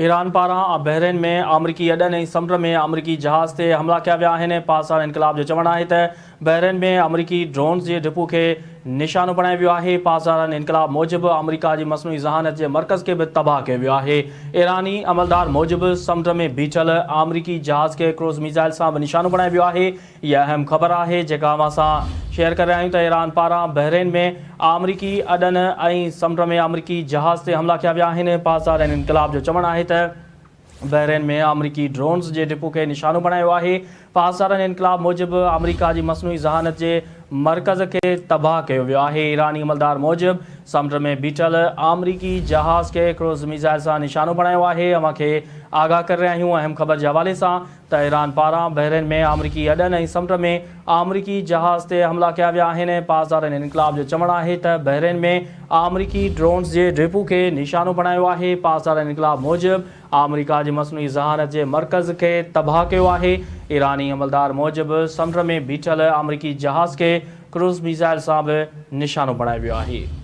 Iran پاران بحرين ۾ آمريڪي اڏن ۽ سمنڊ ۾ آمريڪي جهاز تي حملا ڪيا ويا آهن. پاسداران انقلاب جو چوڻ آهي ته بحرين ۾ آمريڪي ڊرونز جي ڊپو کي نشانو بڻايو ويو آهي. پاسداران انقلاب موجب آمريڪا جي مصنوعي ذهانت جي مرڪز کي به تباهه ڪيو ويو آهي. ايراني عملدار موجب سمنڊ ۾ بيٺل آمريڪي جهاز کي ڪروز ميزائل سان به نشانو بڻايو ويو آهي. اها اهم خبر آهي جيڪا اوهان سان شيئر ڪري رهيا آهيون ته ايران پاران بحرين ۾ آمريڪي اڏن ۽ سمنڊ ۾ آمريڪي جهاز تي حملا ڪيا ويا آهن. پاسداران انقلاب جو چوڻ آهي ته بحرين ۾ آمريڪي ڊرونز جي ڊپو کي نشانو بڻايو آهي. پاسداران انقلاب موجب آمريڪا جي مصنوعي ذهانت جي مرڪز کي تباهه ڪيو ويو آهي. ايراني عملدار موجب سمنڊ ۾ بيٺل آمريڪي جهاز کي ڪروز ميزائل سان نشانو بڻايو آهي. اوهان کي آگاهه ڪري رهيا آهيون اهم خبر جي حوالي سان ته ايران پاران بحرين ۾ آمريڪي اڏن ۽ سمنڊ ۾ آمريڪي جهاز تي حملا ڪيا ويا آهن. پاسداران انقلاب جو چوڻ آهي ته بحرين ۾ آمريڪي ڊرونز جي ڊپو کي نشانو بڻايو آهي. پاسداران انقلاب موجب آمريڪا جي مصنوعي ذهانت جي مرڪز کي تباهه ڪيو آهي. ايراني عملدار موجب سمنڊ ۾ بيٺل آمريڪي جهاز کي ڪروز ميزائل سان به نشانو بڻايو ويو آهي.